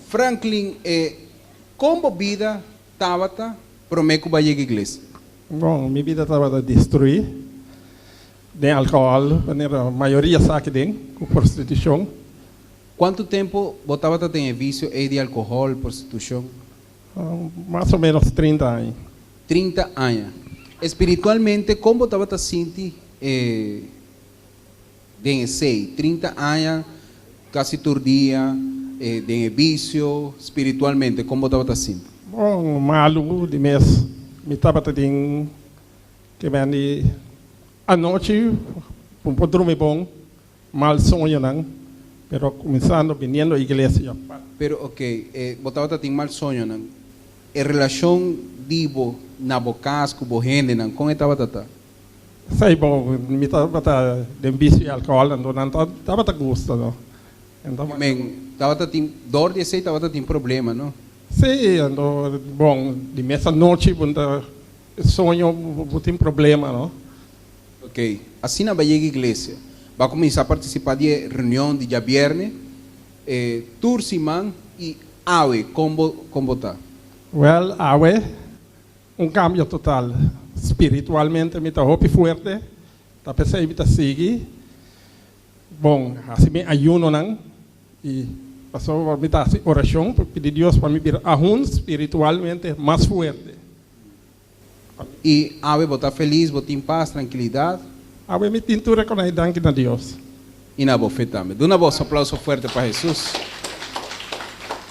Franklin, kon bo bida tabata promé ku bo a yega iglesia? Bon, mi bida tabata destruí den alkohòl, manera mayoria sa aki den, ku prostitushon. Kuantu tempu bo tabata den e visio ei di alkohòl, prostitushon? Mas o ménos 30 aña. 30 aña. Espiritualmente, kon bo tabata sinti den esei? 30 aña, kasi tur dia, den e visio, spiritualmente, kon bo tabata sinti? Bon, malu di mes. Mi tabata den ke men di anochi, bo por drumi bon, mal soñonan, pero kuminsando biniendo iglesia. Pero ok, bo tabata tin mal soñonan. E relashon di bo na bo kas ku bo hendenan, kon e tabata ta? Esei bon, mi tabata den bisio di alkohòl, anto nan tabata gusta, no. Men, tabata tin, dor di esei tabata tin problema, no? Sí, anto bon, di mes anochi bo ta soño bo tin problema, no. Ok, asina bo a yega iglesia, bo a kuminsá partisipá di e reunion di djabièrnè tur siman i awe kon bo kon bo ta? Wèl, awe un kambio total. Spiritualmente mi ta hopi fuerte, ta p'esei mi ta sigui bon hasi mi ayunonan i pasobra mi ta hasi orashon pa pidi Dios pa mi bira ahun spiritualmente mas fuerte. I awe bo ta felis, bo tin pas, trankilidat. Awe mi tin tur rekonai danki na Dios. I na bo fe tambe. Duna boso aplauso fuerte pa Hesus.